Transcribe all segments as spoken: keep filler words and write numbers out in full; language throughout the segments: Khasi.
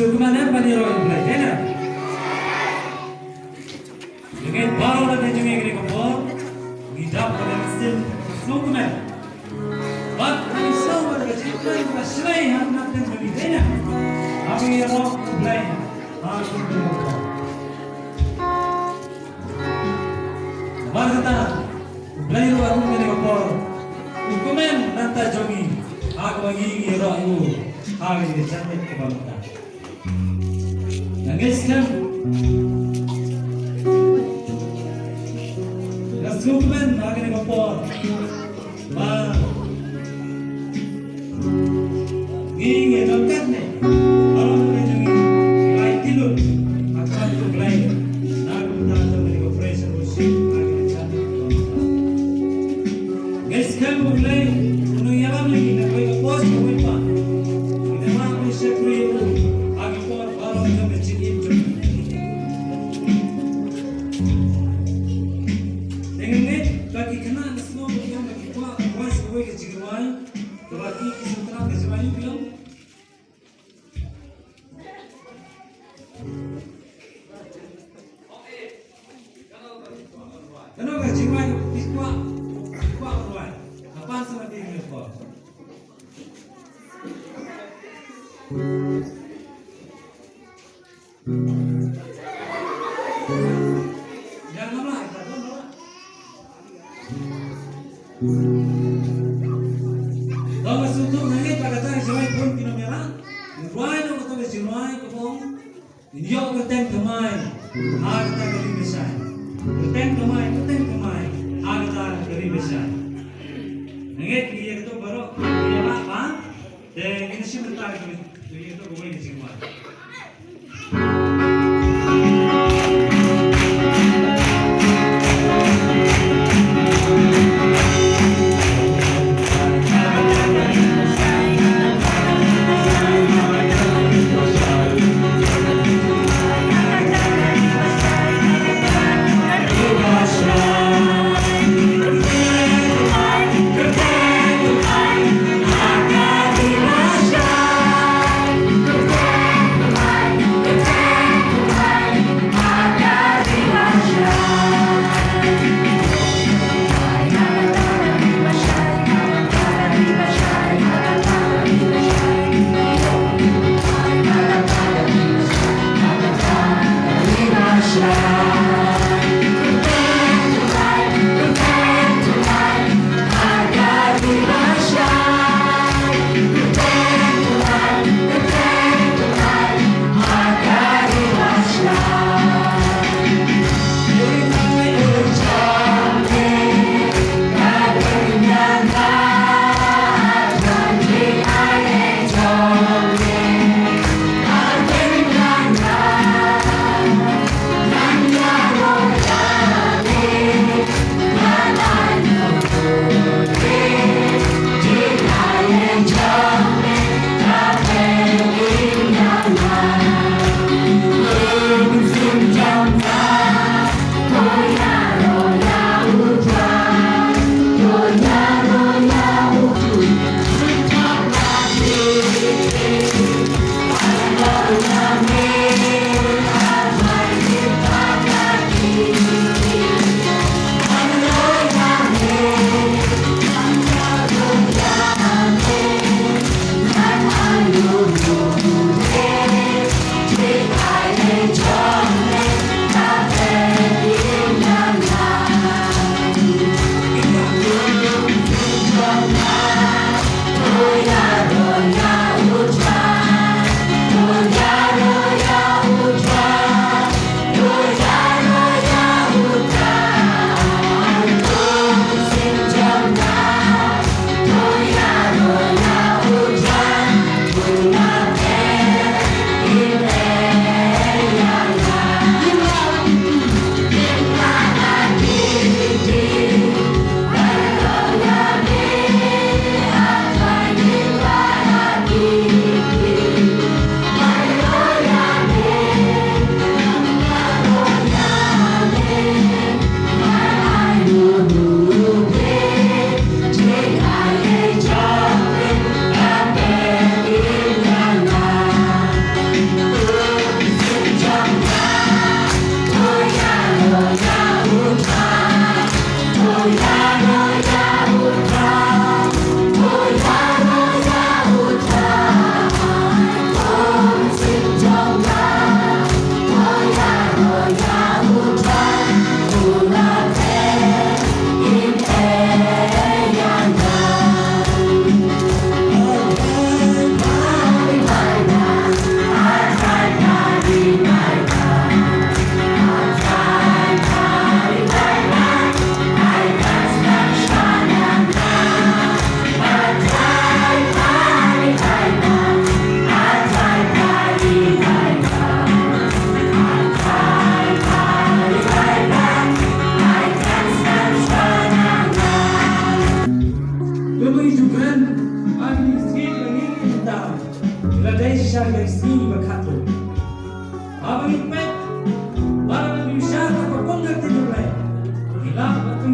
Sngewkmen ban ïaroh ïa U Blei, dei ne? Ïa ngi baroh lada jong ngi kane ka por ngi dap ban ïa ka sien sngewkmen. Bad ngi sngewbha ka jingkmen ka shlei ha nat jong ngi, dei ne? Haba ngi ïaroh ïa U Blei ha kane ka por. Namar kata U Blei ruh ha kane ka por u kmen nangta jong ngi ha kaba ngi ïaroh ïa u ha kane ka janmiet kaba mynta. Nga ngeit skhem, nga sngewkmen ha kane ka por ba ngi ngi don katne, baroh kane jong ngi ngi ai tylli ha khmat U Blei na ka bynta jong kane ka praise and worship ha kane ka janmiet. Ngeit skhem U Blei un ïalam ïa ngi na kawei ka por sha kawei pat. Ngin ïa lap ïa u shakri ïa u ha ki por baroh jong ka jingim jong ngi. Te nga ngeit ba ki khynnah nga sngew ba ki kwah ban rwai sa kawei ka jingrwai kaba ki, ki sngewtynnat ka jingrwai, ïa u biang. Kano ka jingrwai kaba phi kwah, phi kwah ban rwai? Nga pan sa na phi kane ka por. Ïa, ngam lah, ïa, ngam lah. Tang ba sngewthuh, nga ngeit ba kata ka jingrwai bun kin ym ïarap. Ngi rwai noh kata ka jingrwai kaba ong, ngin ïoh kyrteng thymmai ha kata ka ri Bashai. Kyrteng thymmai, kyrteng thymmai ha kata ka ri Bashai. Nga ngeit ïa kata baroh ngi ïarap, ha? Te ngin shim bynta ïa kata kawei ka jingrwai.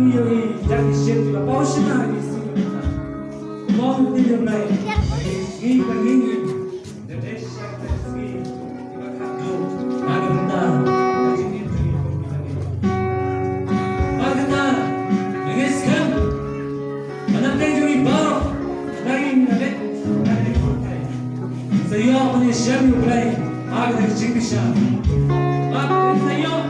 Ïa i, ïa ki sien kiba paw shynna ïa ki sngi. Mo ngi ïa Blei. Ngi ba ngi ngi. Da dei sha ka sngi kiba khatduh na ka bynta ka jingim jong ngi. Bad kata, ngi skhem ba na pdeng jong ngi baroh, na ngi na leit na ngi pyrthei, sa ïoh ban ïashem ïa U Blei ha kata ka jingbishar. Bad sa ïoh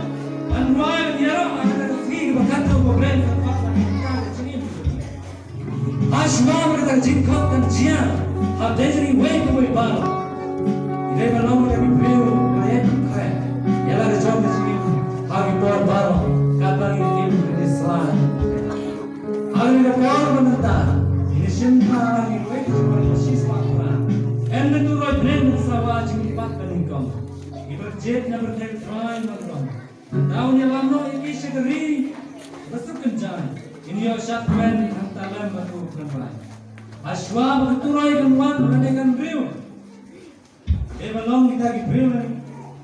ban rwai ban ïaroh ha kata ka sngi kaba khatduh ba U Blei u la pynpaw ha ka jingim. Hashwa ba kata ka jingkhot kan jia ha pdeng jong ngi uwei pa uwei baroh. Ngi dei ban long kita ki briew kiba ïaid khreh ïa la ka jong ka jingim ha ki por baroh, katba ngi im ha kane ka sla. Ha kane ka por ba mynta ngi shim bha ha ngi uwei ka jingmut ba shisha ba pra. Em, ngi tu roi bneng ban sawa jingmut ba nyngkong. Ngi pyrjit na pyrthei Trai ba nyngkong. Ngi ïalam noh ïa ki sha ka ri ba suk kynjai. Ngin ïoh shad kmen hangta lem bad u kynrai. Hashwa ba ka turoi kan wan, kane kan briew. Dei ban long kita ki briew,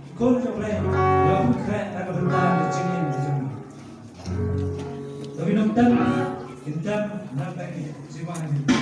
ki khun jong U Blei, kiba khreh na ka bynta ka jingim ka jong ngi. To ngin ym tem, ngin tem na ka bynta ka jingim.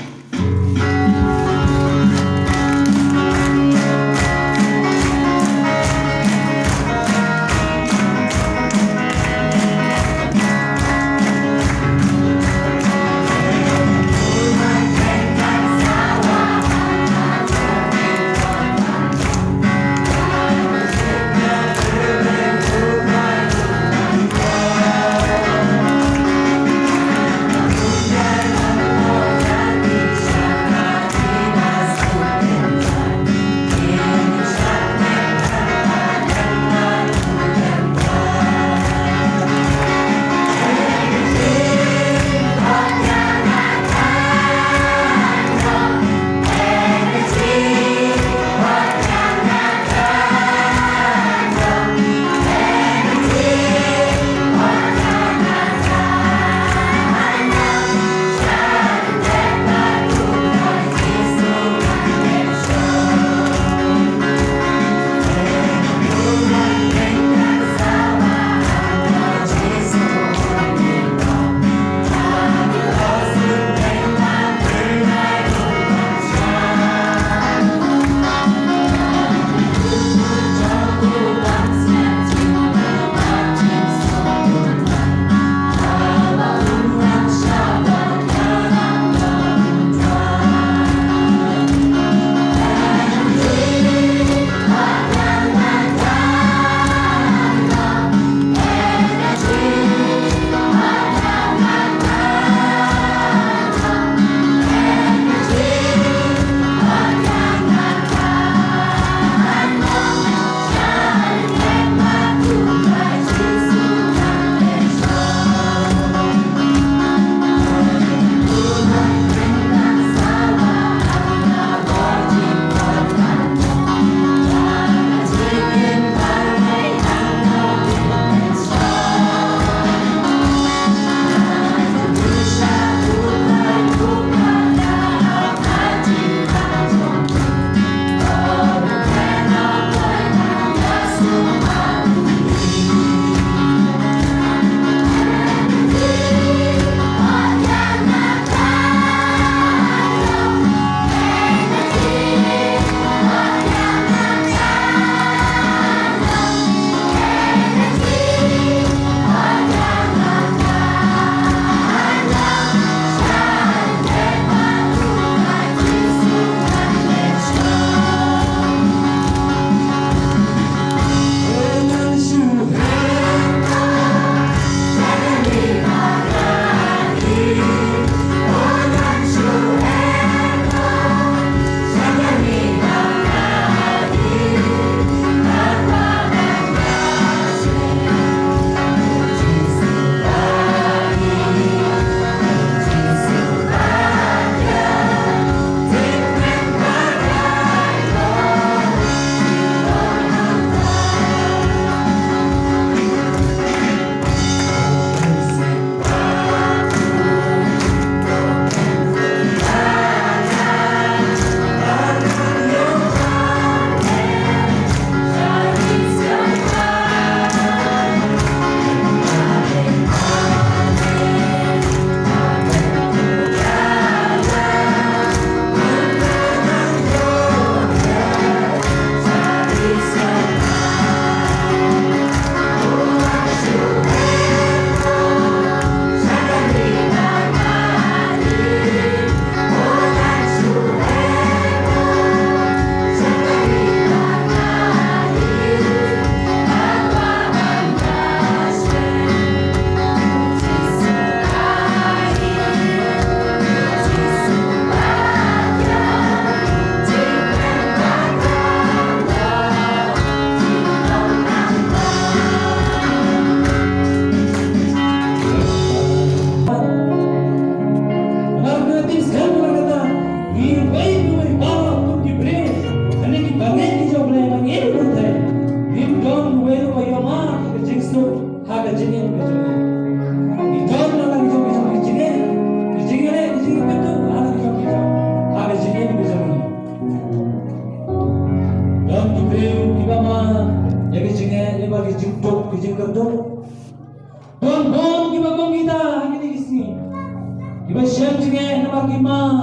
Ba shem jingeh namar ki man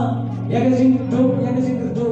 ïa ka jingduk, ïa ka jingduk.